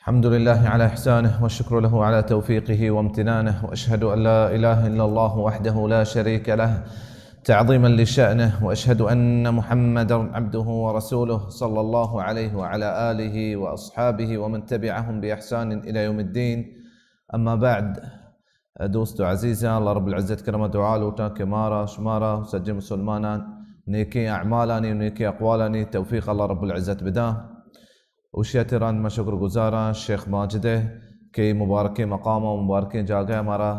الحمد لله على إحسانه، والشكر له على توفيقه وامتنانه، وأشهد أن لا إله إلا الله وحده لا شريك له تعظيما لشأنه، وأشهد أن محمدا عبده ورسوله، صلى الله عليه وعلى آله وأصحابه ومن تبعهم بإحسان إلى يوم الدين. أما بعد، دوست و عزیزاں، اللہ رب العزت کرم ءَ دعا لوٹاں کہ مارا، شمارا، سجیں مسلماناں نیکیں اعمالانی و نیکیں اقوالانی توفیق اللہ رب العزت بداں۔ اوشی ءَ تران ما شکر گزاراں شیخ ماجد ءِ کہ اے مبارکیں مقام ءَ مبارکیں جاگہ ءَ مارا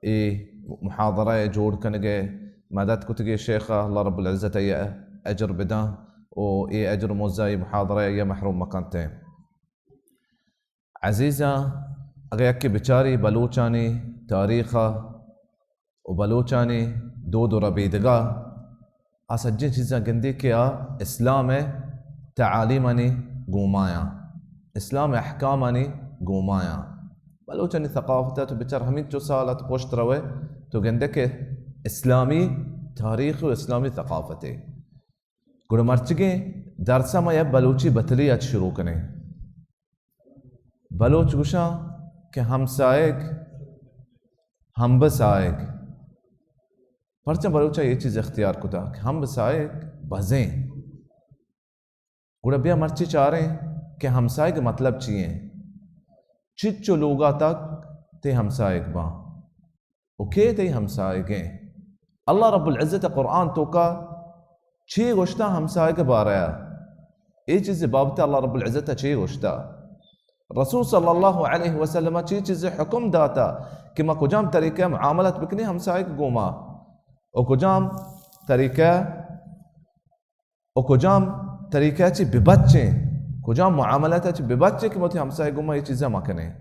اے محاضرہ ءِ جوڑ کنگ ءِ مدد کتگی۔ شیخ ءَ اللہ رب العزت ءَ اجر بداں و اے اجر و مزہ اے محاضرہ ءَ محروم مکنت۔ عزیزاں، اگہ یکے بچاری بلوچانی تاریخ ءَ و بلوچانی دود و ربیدگ ءَ، آ سجیں چیزاں گندی کہ آ اسلام ءِ تعالیمانی گومایاں، اسلام ءِ احکامانی گومایاں۔ بلوچانی ثقافت ءَ تو بچار، ہمینچو سال ءَ تو پشت روئے تو گندے کہ اسلامی تاریخ و اسلامی ثقافتے۔ گڑا مرچگیں درس ءَ ما یک بلوچی بتلی ءَ چہ شروع کنیں۔ بلوچ گوشاں کہ ہمسائگ، ہمبسائگ۔ پرچا بلوچ ءَ اے چیز اختیار کتا کہ ہمبسائگ بزیں؟ گڑا بیا مرچی چاریں کہ ہمسائگ مطلب چی ایں؟ چچو لوگا تک تئی ہمسائگ باں؟ و کئے تئی ہمسائگیں؟ اللہ رب العزت ءَ قرآن توکا چی گوشتا ہمسائگ بارہ ءَ؟ اے چیز بابت اللہ رب العزت ءَ چی گوشتا؟ رسول صلی اللہ علیہ وسلم ءَ چی چیز حکم داتا کہ ما کجام طریقہ معاملت بکنیں ہمسائگ گوما، و کجام طریقہ و کجام طریقہ چی ببچیں، کجام معاملات چی ببچیں کہ ما وتی ہمسائگ گوما اے چیزا مکنیں؟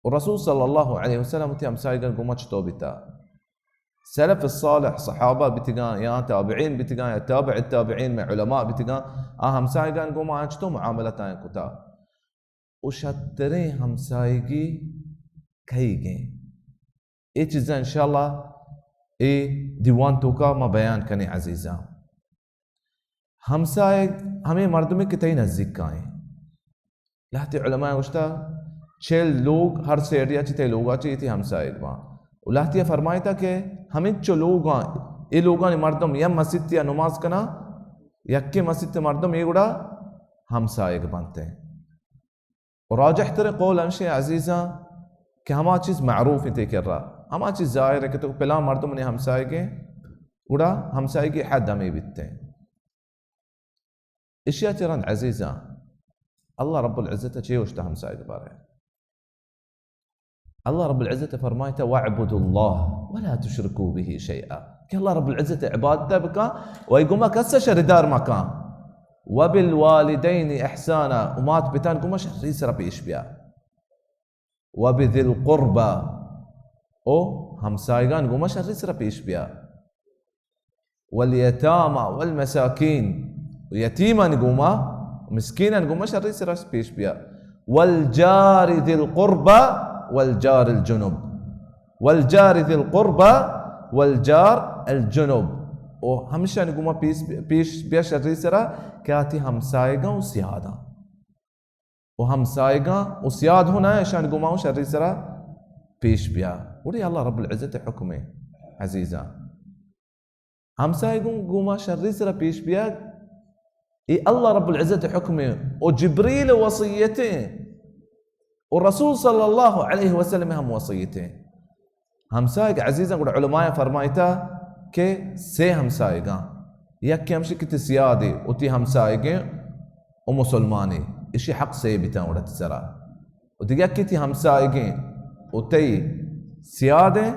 و رسول صلی اللہ علیہ وسلم وتی ہمسائگان گوما چطور بیتا؟ سلف الصالح، صحابہ بیتگاں یا تابعین بیتگاں یا تابع التابعین میں علماء بیتگاں، آ ہمسائگان گوما آیاں چطور معاملات آیاں کتا؟ و شتریں ہمسائگی کئیگیں؟ اے چیزاں انشاءاللہ اے دیوان توکا ما بیان کنیں عزیزاں۔ ہمسائگ ہمے مردمے کہ تئی نزیک کائیں۔ لہتے علماء گوشتا، چل لوگ ہر سیڈیا چی تئی لوگا چی تئی ہمسائگ باں۔ و لہتیا فرمائیتا کہ ہمینچو لوگاں، اے لوگانی مردم یا مسیتیا نماز کنا، یکے مسیت مردم اے گڑا ہمسائگ بنتے۔ و راجح ترین قول ہمشیں عزیزاں کہ ہما چیز معروف انت تئی کرا، ہما چیز ظاہر ہے کہ تو پلان مردم نے ہمسائگیں، گڑا ہمسائگی حد ہمیں بیتے۔ اشیا چہ رند عزیزاں، اللہ رب العزت چے اوشتا ہمسائگ بارے؟ اللہ رب العزت فرمائتا، "واعبدوا الله ولا تشركوا به شيئا"، کہ اللہ رب العزت عبادت بکا و ای گما کس شریدار مکا۔ "وبالوالدين احسانا"، و مات پتان گما شری سرا پیش بیا۔ "وبذي القربى"، او ہمسائگان گما شری سرا پیش بیا۔ "واليتامى والمساكين"، و یتیمان گما، مسکینان گما شری سرا پیش بیا۔ "والجار ذي القربى والجار الجنب"، "والجار ذي القربى والجار الجنب"، او ہمشان گما پیش، پیش بیا شری سرا کہ آتی ہمسائگاں و سیاداں۔ و ہمسائگاں و سیاد ہوں نہ، اشان گما ہوں شری سرا پیش بیا۔ گڑی اللہ رب العزت حکم ہے عزیزاں۔ ہمسائگوں گما شری سرا پیش بیا، اے اللہ رب العزت حکم ہے۔ و جبریل وصیتیں، و رسول صلی اللہ علیہ وسلم ہم وصیتیں۔ ہمسائگ عزیزاں، گڑا علماء فرمائتا کہ سے ہمسائگاں، یکے ہمشی کہ تی سیادے و تی ہمسائگیں و مسلمانے، اشی حق سے بیتاں گڑا تی سرا۔ و دگہ یکے تی ہمسائگیں و تی سیادیں،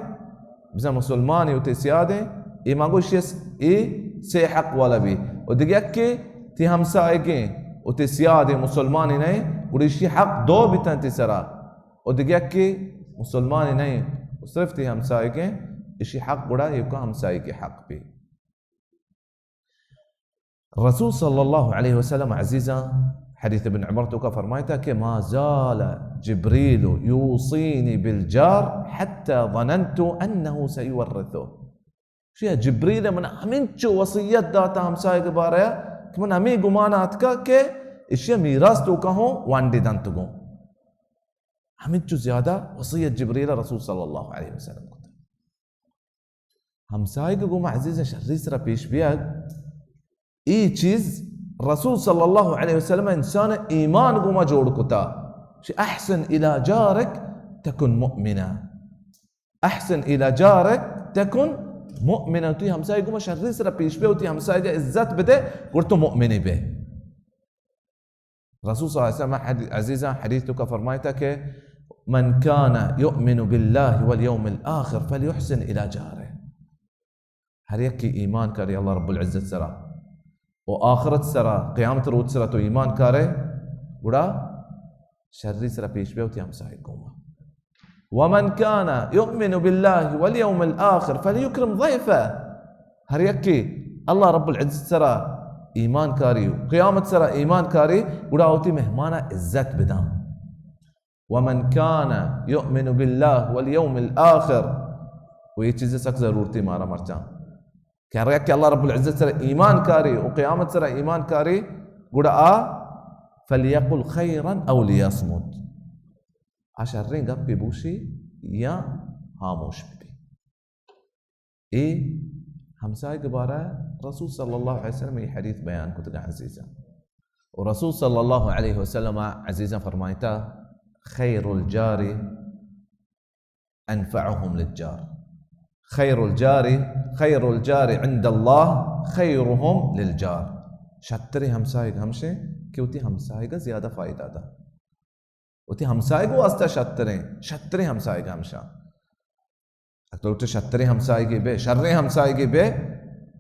بزاں مسلمانے و تی سیادیں، اے ما گوشی اس، اے سے حق والا بی۔ و دگہ یکے تی ہمسائگیں و تی سیادیں مسلمانے نہیں، گڑا اشی حق دو بیتاں تی سرا۔ و دگہ یکے مسلمانے نہیں، و صرف تی ہمسائگیں، اشی حق گڑا ایوکا ہمسائگی حق بی۔ رسول صلی اللہ علیہ وسلم عزیزاں، حدیث ابن عمر توکا فرمائتا کہ "ما زال جبريل يوصيني بالجار حتى ظننت أنه سيورثه"۔ شیا جبریل من ہمینچو وصیت داتا ہمسائگ بارے کہ من ہمیں گمان آتکا کہ اشیا میراث توکا ہوں وانڈی دنت گوں۔ ہمینچو زیادہ وصیت جبریل رسول صلی اللہ علیہ وسلم کتا۔ ہمسائگ گوما عزیزاں شری سرا پیش بیگ، اے چیز رسول صلی اللہ علیہ وسلم انسان ایمان گوما جوڑ کتا۔ شی احسن الی جارک تکن مؤمنا۔ احسن الی جارک تکن مؤمنا۔ تو ہمسائگ گوما شری سرا پیش بے، تو ہمسائگ عزت بدے، گڑ تو مؤمنی بے۔ رسول صلی اللہ علیہ وسلم حدی-، عزیزاں حدیث تو کا فرمائتا کہ من کان یؤمن باللہ والیوم الآخر فلیحسن الی جارہ۔ ہر یکی ایمان کاری اللہ رب العزت سرا و آخرت سرا، قیامت روچ سرا تو ایمان کارے، گڑا شری سرا پیش بے وتی ہمسائگ گوما۔ ومن کان یؤمن باللہ والیوم الآخر فلیکرم ضیفہ۔ ہر یکی اللہ رب العزت سرا ایمان کاری و قیامت سرا ایمان کاری، گڑا وتی مہمانا عزت بداں۔ ومن کان یؤمن باللہ والیوم الآخر۔ و یہ چیز سک ضرورتی مارا مرچاں کہ ہر یک کہ اللہ رب العزت سرا ایمان کاری و قیامت سرا ایمان کاری، گڑا آ فلیقل خیرا او لیصمت، آ شریں گپے بوشی یا ہاموش ببی۔ اے ہمسائگ بارہ رسول صلی اللہ علیہ وسلم اے حدیث بیان کتگا عزیزاں۔ و رسول صلی اللہ علیہ وسلم عزیزاں فرمائتا، خیر الجار انفعهم للجار۔ خیر الجار، خیر الجار عند اللہ خیرهم للجار۔ شتریں ہمسائگ ہمشیں کہ وتی ہمسائگا زیادہ فائدہ دا۔ وتی ہمسائگ واسطہ شتریں، شتریں ہمسائگ ہمشاں۔ اگر تو شتریں ہمسائگے بے، شریں ہمسائگے بے،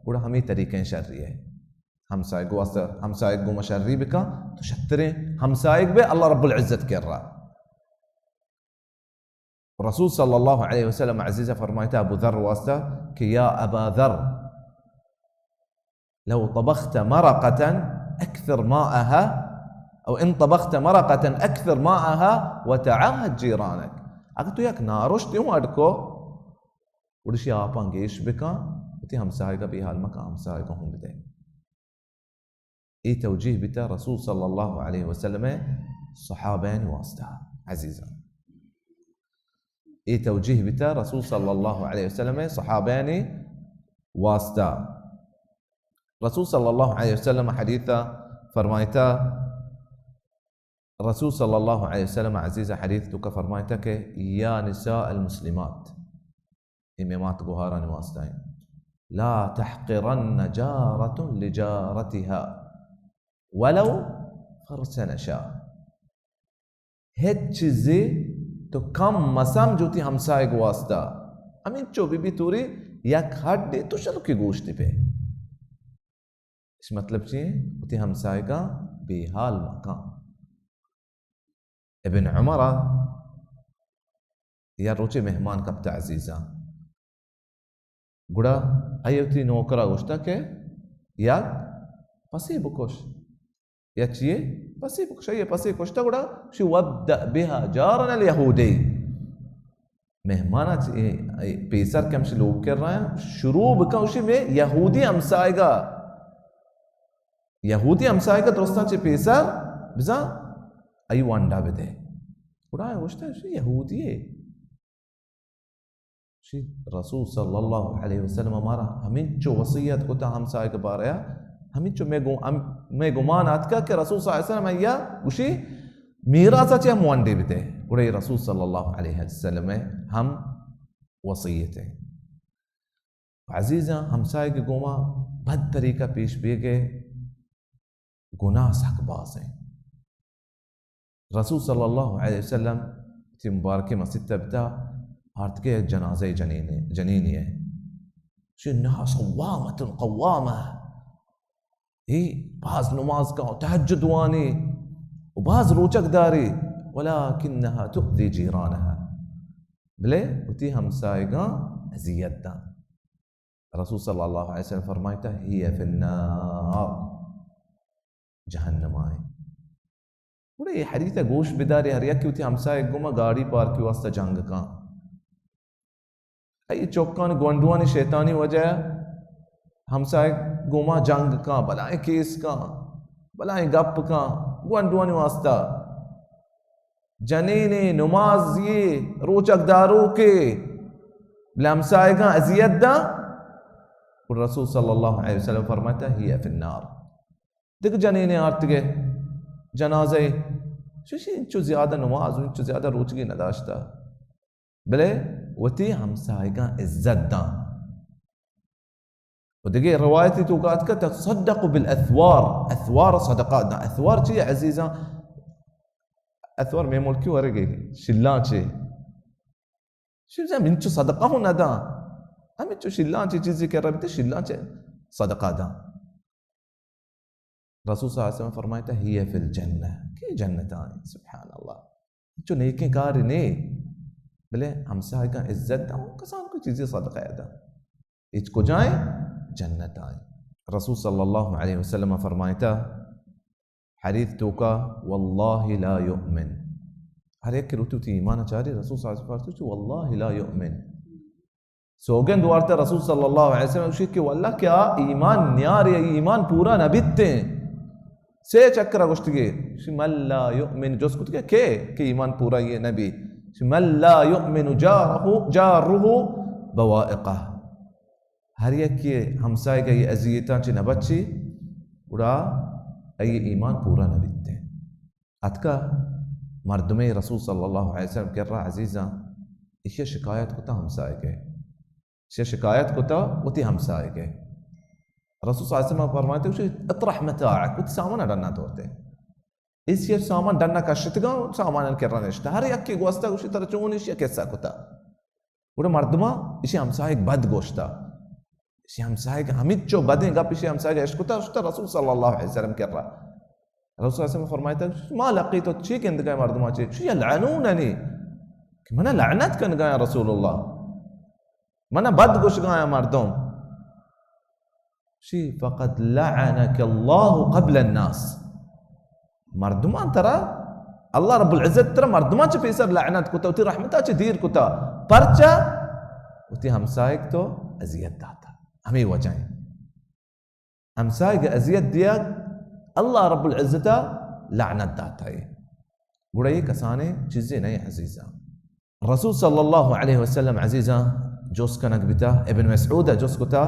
گڑا ہمیں طریقیں شری ہے۔ ہمسائگ واسطہ، ہمسائگ گوما شری بکا، تو شتریں ہمسائگ بے اللہ رب العزت کرا۔ رسول صلی اللہ علیہ وسلم عزیز فرمائتا ابو ذر واسطہ کہ یا ابا ذر، لو طبخت مرقة أكثر ماءها، أو إن طبخت مرقة أكثر ماءها وتعاهد جيرانك۔ اگر تو یک نارشتے ہوں اڈ کو، گڑشی آپاں گیش بکن، وتی ہمسائگا بے حال مکن، ہمسائگا ہوں بدے۔ اے توجیہ بیتا رسول صلی اللہ علیہ وسلم صحابیانی واسطہ، عزیزاں۔ اے توجیہ بیتا رسول صلی اللہ علیہ وسلم صحابیانی واسطہ۔ رسول صلی اللہ علیہ وسلم حدیث فرمائتا، رسول صلی اللہ علیہ وسلم عزیز حدیث تو کا فرمائتا کہ یا نساء المسلمات، اے مئے مات گوہارانی واسطہ ہیں، لا تحقرن جارة لجارتها ولو فرس نشاء۔ ہچ چیزے تو کم مسمجھ وتی ہمسائگ واسطہ۔ ہمینچو بی بی توری یک ہڈے تو شلکی گوشتی پہ۔ اس مطلب چی ہے؟ وتی ہمسائگاں بے حال مکن۔ ابن عمر یا روچے مہمان کپتا عزیزاں۔ گڑا آئی وتی نوکرا گوشتا کہ یک پسے بکش۔ یا چیے؟ پسے بکش۔ آئی پسے کشتا گڑا شی وابدأ بها جارنا الیہودی۔ مہمانا چ-، اے، اے پیسر کہ ہمشی لوگ کر رہا ہے، شروع بکن اشی میں یہودی ہمسائگا۔ یہودی ہمسائگا درستاں چہ پیسر بزاں آئی وانڈا بدے۔ گڑا گوشتا اشی یہودی ہے۔ شی رسول صلی اللہ علیہ وسلم مارا ہمینچو وصیت کتا ہمسائگ باریا، ہمینچو میں گو-، ہم-، میں گمان آتکا کہ رسول صلی اللہ علیہ وسلم یا گوشی میراث چہ ہم وانڈے بتے۔ گڑا یہ رسول صلی اللہ علیہ وسلم ہم وصیت ہے۔ عزیزاں، ہمسائگ گوما بد طریقہ پیش بیگے گناہ سک باز ہیں۔ رسول صلی اللہ علیہ وسلم تی مبارکی مسجد تبتا آرتکے یک جنازہ جنینے، جنینی ہے۔ شی الناس قوامة قوامة۔ اے باز نماز کا، تہجد وانی و باز روچک داری، ولکنها تؤذی جیرانها۔ بلے وتی ہمسائگاں اذیت داں۔ رسول صلی اللہ علیہ وسلم فرمائتا، هي في النار، جہنم آئیں۔ گڑا اے حدیث ء گوش بدارے، ہر یکے وتی ہمسائگ گوما گاڑی پارکی واسطہ جنگ کن۔ اے چکان گونڈوانی شیطانی وجہ ء ہمسائگ گوما جنگ کن، بلائیں کیس کن، بلائیں گپ کن، گونڈوانی واسطہ۔ جنینے، نمازی، روچک داروکے، بلے ہمسائگاں اذیت داں، اور رسول صلی اللہ علیہ وسلم فرماتا، ہی فی النار۔ دگہ جنینے آرتگے جنازہ، شوشی انچو زیادہ نماز، انچو زیادہ روچگی نداشتا، بلے وتی ہمسائگاں عزت داں۔ و دگہ روایتی توکا اتکا، تصدق بالاثوار، اثوار صدقہ داں۔ اثوار چی عزیزاں؟ اثوار مے ملکی ورگے شلانچے۔ شلانچے ہمینچو صدقہ ہوں نداں۔ ہمینچو شلانچے چیزی کہ ربتے شلانچے صدقہ داں۔ رسول صلی اللہ علیہ وسلم فرمائتا، ہی فی الجنہ، کہ جنت آئیں۔ سبحان اللہ۔ چو نیکیں کاری نے، بلے ہمسائگاں عزت داں، کسان کو چیزی صدقہ داں۔ ہچ کجائیں؟ جنت آئیں۔ رسول صلی اللہ علیہ وسلم فرمائتا حدیث توکا، واللہ لا یؤمن۔ ہر یک کہ روتی وتی ایمان چاری، رسول صلی اللہ علیہ وسلم فرمائتا، واللہ لا یؤمن۔ سوگند وارتا رسول صلی اللہ علیہ وسلم، گوشی کہ واللہ کہ آ ایمان نیاری، ایمان پورا نہ بیتیں۔ سے چکر گوشتگی، گوشی من لا یؤمن، جست کتگی کہ کہ ایمان پورا یہ نبی۔ گوشی من لا یؤمن جارہ، جارہ بوائقہ۔ ہر یکے ہمسائگا یہ اذیتاں چہ نہ بچی، گڑا اے ایمان پورا نہ بیتیں۔ اتکا مردمے رسول صلی اللہ علیہ وسلم کرا، عزیزاں، ایشی شکایت کتا ہمسائگے۔ ایشی شکایت کتا وتی ہمسائگے۔ رسول صلی اللہ علیہ وسلم فرمائتا، گوشی، اطرح متاعک، وتی سامان ڈنا دورتے۔ ایشی سامان ڈنا کشتگا، سامان کرا نشتا۔ ہر یکے گوستا، گوشی، ترا چون ایشی قصہ کتا۔ گڑا مردماں ایشی ہمسائگ بد گوشتا۔ ایشی ہمسائگ ہمینچو بدیں گپ ایشی ہمسائگ اشکتا، شتا رسول صلی اللہ علیہ وسلم کرا۔ رسول صلی اللہ علیہ وسلم فرمائتا، ما لقیت، تو چی گندگا مردماں چی؟ چی یلعنوننی، کہ منا لعنت کنگا یا رسول اللہ، منا بد گوشگا یا مردم۔ شی فقد لعنک اللہ قبل الناس۔ مردمان ترا، اللہ رب العزت ترا مردمان چہ پیسر لعنت کتا، وتی رحمتا چہ دیر کتا۔ پرچا؟ وتی ہمسائگ تو اذیت داتا۔ ہمیں وجہ ہیں۔ ہمسائگ اذیت دیگ، اللہ رب العزت لعنت داتا ہے۔ گڑا یہ کسانے چیزیں نہیں عزیزاں۔ رسول صلی اللہ علیہ وسلم عزیزاں جست کنگ بیتا، ابن مسعود جست کتا،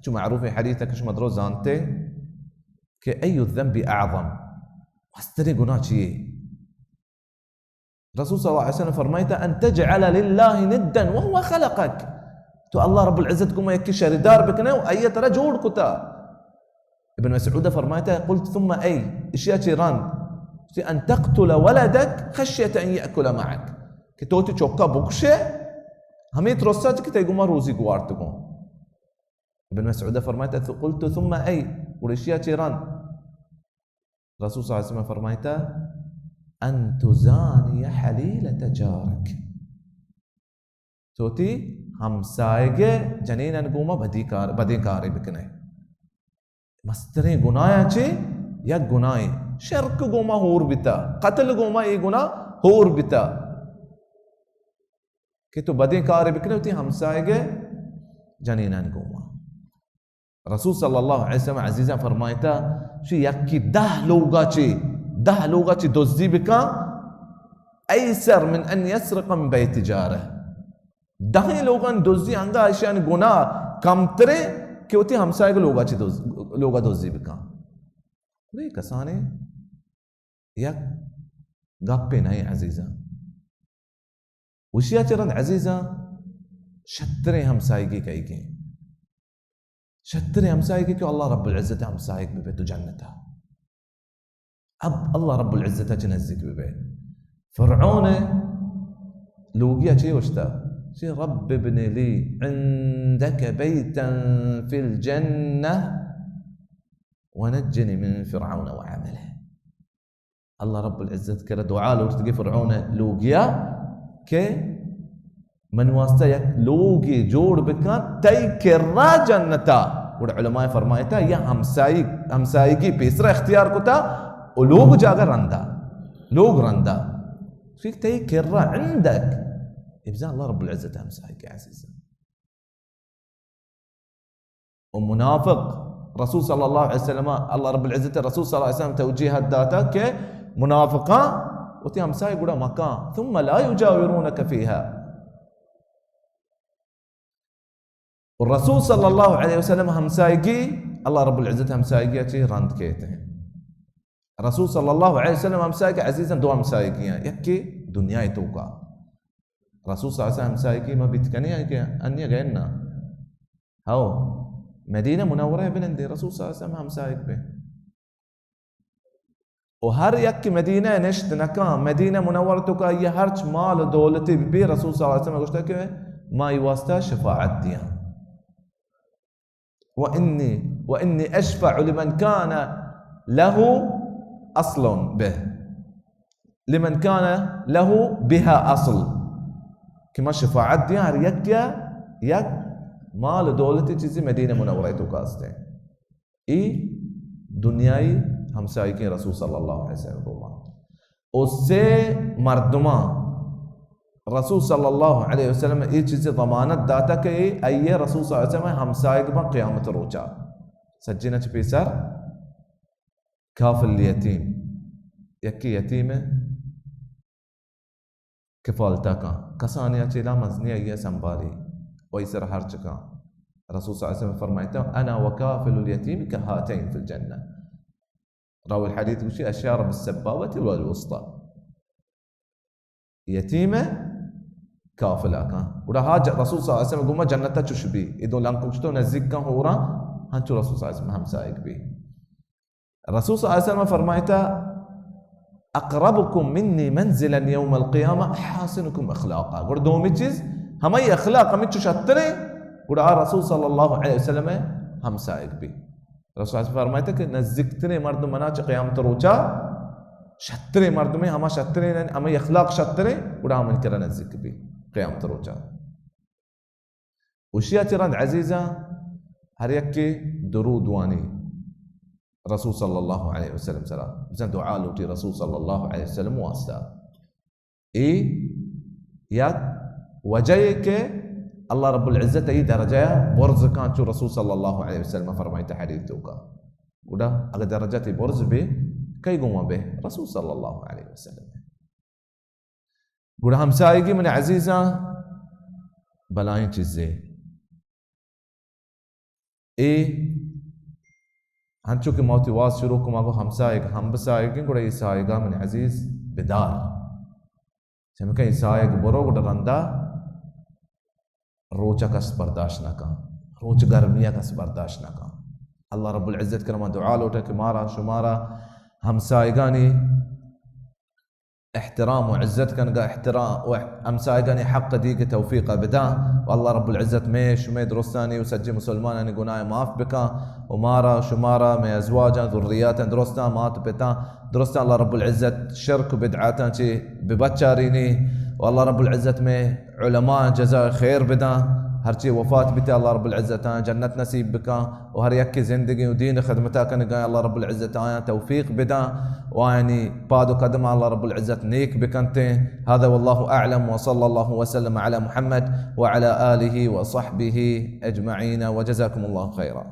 چو معروف حدیث کہ شما درو زانتے کہ ای الذنب اعظم، مستریں گناہ چیے؟ رسول صلی اللہ علیہ وسلم فرمائتا، ان تجعل للہ ندا وهو خلقک، تو اللہ رب العزت گوما یکی شریدار بکنے و ای ترا جوڑ کتا۔ ابن مسعود فرمائتا، قلت ثم ای، اشیا چی رند؟ گوشتی، ان تقتل ولدک خشیت ان یأکل معک، کہ تو تی چوکا بکشے، ہمیں ترسا چی کہ تی گوما روزی گوارت گوں۔ ابن مسعود فرمائتا، قلت ثم ای، اور اشیا چی رند؟ رسول صلی اللہ علیہ وسلم فرمائتا، ان تزانی حلیلۃ جارک، تو تی ہمسائگے جنینن گوما بدی کار، بدیں کارے بکنے۔ مستریں گناہاں چے یک گناہے، شرک گوما ہور بیتا، قتل گوما اے گناہ ہور بیتا کہ تو بدیں کارے بکنے وتی ہمسائگے جنینن گوما۔ رسول صلی اللہ علیہ وسلم عزیزاں فرمائتا، شی یکی دہ لوگا چے، دہ لوگا چے دزی بکاں، ایسر من ان یسرق من بیت جارہ۔ دہیں لوگاں دزی انگا اشیان گناہ کمترے کہ وتی ہمسائگ لوگا چے دز، لوگا دزی بکاں۔ بلے کسانے یک گپے نہیں عزیزاں۔ وشیا چہ رند عزیزاں، شتریں ہمسائگی کئیگیں؟ شتریں ہمسائگی کہ اللہ رب العزت ہمسائگ ببے تو جنتا۔ اب اللہ رب العزت چہ نزدیک ببے۔ فرعون لوگیا چے گوشتا؟ چے، رب ابن لی عندک بیتا فی الجنہ ونجنی من فرعون وعملہ۔ اللہ رب العزت کرا دعا لوٹتگی فرعون لوگیا کہ من واسطہ یک لوگے جوڑ بکن تئی کرا جنتا۔ گڑا علماء فرمائتا یا ہمسائگ، ہمسائگی پیسرا اختیار کتا و لوگ جاگہ رندا، لوگ رندا۔ ٹھیک، تئی کرا عندک، ابزان اللہ رب العزت ہمسائگی عزیزا۔ و منافق، رسول صلی اللہ علیہ وسلم، اللہ رب العزت رسول صلی اللہ علیہ وسلم توجیہ داتا کہ منافقاں وتی ہمسائگ گڑا مکاں، ثم لا يجاورونك فيها. و رسول صلی اللہ علیہ وسلم ہمسائگی، اللہ رب العزت ہمسائگی چی رند کیت ہیں. رسول صلی اللہ علیہ وسلم ہمسائگ عزیزاں دو ہمسائگی ہیں، یکی دنیا توکا. رسول صلی اللہ علیہ وسلم ہمسائگی ما بیت کنی ہیں کہ انیہ گئن نا. ہو، مدینہ منورہ بنندے رسول صلی اللہ علیہ وسلم ہمسائگ بے. و ہر یک کہ مدینہ نشت نکاں، مدینہ منور توکا یہ ہرچ مال و دولتی بی، رسول صلی اللہ علیہ وسلم گوشتا کہ ما ای واسطہ شفاعت دیاں. و انی، و انی اشفع لمن کان له اصل به، لمن کان له بها اصل، کہ ما شفاعت دیاں ہر یک یا یک مال و دولتی چیزی مدینہ منورہ توکا ہستے. ای دنیای ہمسائگی رسول صلی اللہ علیہ وسلم گوما. و سے مردماں رسول صلی اللہ علیہ وسلم ای چیز ضمانت داتا کہ ای، ای رسول صلی اللہ علیہ وسلم ہمسائگ بن قیامت روچا. سجینہ چہ پیسر کافل الیتیم، یکی یتیم کفالتا کن، کسانی ء چیلا مزنی آئی ء سنبھالی و ای سر ہرچ کن. رسول صلی اللہ علیہ وسلم فرمائتا، انا وکافل الیتیم کہاتین فی الجنہ. راوی الحدیث گوشی، اشار بالسبابۃ والوسطی. یتیم کافلا کن. گڑا ہا ج-، رسول صلی اللہ علیہ وسلم گوما جنت چش بی. ای دو لنکوک تو نزدیک کن ہورا، ہنچو رسول صلی اللہ علیہ وسلم ہمسائگ بی. رسول صلی اللہ علیہ وسلم فرمائتا، اقربکم منی منزلا یوم القیامہ احاسنکم اخلاقا. گڑا دومی چیز، ہمائی اخلاق ہمیں چو شترے، گڑا آ رسول صلی اللہ علیہ وسلم ہمسائگ بی. رسول صلی اللہ علیہ وسلم فرمائتا کہ نزدیکترین مردم منا چہ قیامت روچا، شترین مردم ہما شترین، ہمائی اخلاق شترے، گڑا ہمیں کرا نزدیک بی قیامت روچا. اشیا چہ رند عزیزاں، ہر یکے درود وانی رسول صلی اللہ علیہ وسلم سرا، بزن دعا لوٹی رسول صلی اللہ علیہ وسلم واسطہ. ای یک وجہ ہے کہ اللہ رب العزت ای درجہ برز کان، چو رسول صلی اللہ علیہ وسلم فرمائتا حدیث توکا. گڑا اگر درجہ تی برز بے، کئی گوما بے؟ رسول صلی اللہ علیہ وسلم. گڑا ہمسائگی من عزیزاں بلائیں چیزے. اے ہنچو کہ ما وتی واز شروع کما گو ہمسائگ، ہمبسائگیں، گڑا اے سائگا من عزیز بدار. چمکہ اے سائگ برو گڑا رندا روچا کس برداشت نہ کن، روچ گرمیا کس برداشت نہ کن. اللہ رب العزت کرا ما دعا لوٹا کہ مارا شمارا ہمسائگانی احترام و عزت کنگا، احترام و ہمسائگانی حق دیگ توفیق بدا، و اللہ رب العزت مئے شمئے درستانی و سجی مسلمانانی گناہ معاف بکا، و مارا شمارا مئے ازواجاں، ذریاتاں، درستاں، مات پتاں، درستاں اللہ رب العزت شرک و بدعاتاں چی ببچارینی، و اللہ رب العزت مئے علماء جزا خیر بداں، ہرچی وفات بیتے اللہ رب العزت آیاں جنت نصیب بکاں، و ہر یکے زندگی و دین خدمتا کنگا اللہ رب العزت آیاں توفیق بداں، و آیانی پاد و قدم اللہ رب العزت نیک بکنتے. هذا والله أعلم وصلى الله وسلم على محمد وعلى آله وصحبه أجمعين وجزاكم الله خيرا.